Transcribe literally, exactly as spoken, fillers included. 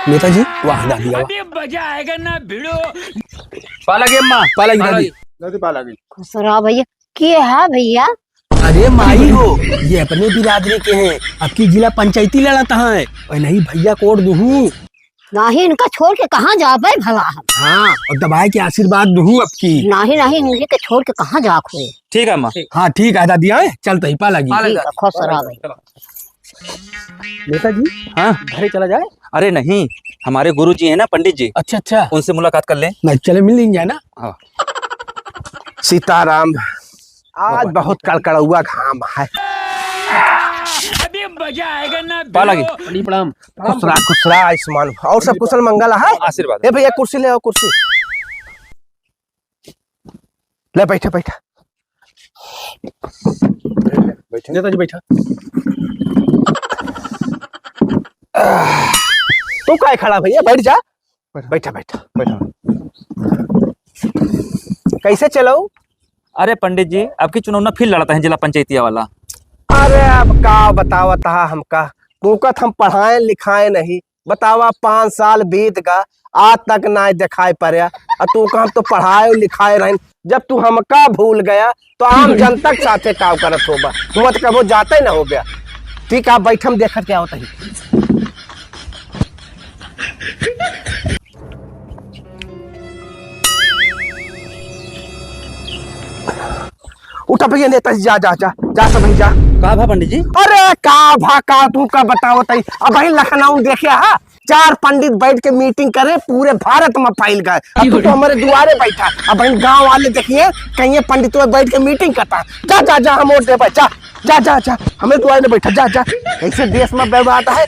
नेताजी, वाह, दादी, वाह। अभी मजा आएगा ना भिड़ो। पाला गे अम्मा। पाला गे दादी। दादी, पाला गे। खुश रहा भैया। के है भैया? अरे माई हो, ये अपने बिरादरी के हैं, अबकी जिला पंचायती लड़त हैं, और नहीं भैया कोड़ दुहू। नाही, इनका छोड़ के कहाँ जाबे भला हम? हाँ, और दबाए के आशीर्वाद दुहू अबकी। नाही, नाही, इनके छोड़ के कहाँ जाक होए? ठीक है अम्मा। हाँ, ठीक है दादी, आए, चलते ही पाला गी। पाला गी। ठीक है, खुश रहा भाई। चलो। नेताजी, हाँ? घरे चला जाए? अरे नहीं, हमारे गुरु जी हैं ना पंडित जी, अच्छा, अच्छा। उनसे मुलाकात कर लें। नहीं, चले मिल लेंगे ना। हाँ। सीताराम, आज बहुत कड़कड़ौआ घाम है। अभी मजा आएगा ना पाला गी। भिड़ो। पंडित प्रणाम। खुश रहा, खुश रहा, आयुष्मान। और सब कुशल मंगल है? आशीर्वाद। ए भैया, कुर्सी ले आओ, कुर्सी। ले, बैठा, बैठा। बैठा। नेताजी, बैठा। तू काहे खड़ा भैया? बैठ जा। बैठा। बैठा, बैठा। बैठा। कैसे चलो? अरे पंडित जी, अबकी चुनौना फिर लड़त हैं जिला पंचायतिया वाला। अरे अब का बतावत हा हमका, तू कहत हम पढ़ाए लिखाए नहीं, बतावा, पाँच साल बीत गा, आज तक नाय देखाई पड़े। आ तू का हम तो पढ़ाए लिखाए रहन, जब तू हमका भूल गया, तो आम जनता के साथे का करत होबा? तू मत कबो जाते न होबे। ठीक है, बैठ, हम देखत क्या होता है। उठा भैया, नेताजी, जा, जा, जा, जा सब, जा। का भा पंडित जी? अरे का भा का, तू का बताओ तई। अबहीं लखनऊ देखे हा, चार पंडित बैठ के मीटिंग करे, पूरे भारत में फैल गए। अब तू तो हमारे दुआरे बैठा, अबहीं गांव वाले देखिए, कहिए पंडित बैठ के मीटिंग करता। जा, जा, जा, हम वोट देबे, जा, जा, जा, जा, हमें दुआरे बैठा, जा, जा। ऐसे देश में बर्बाद है।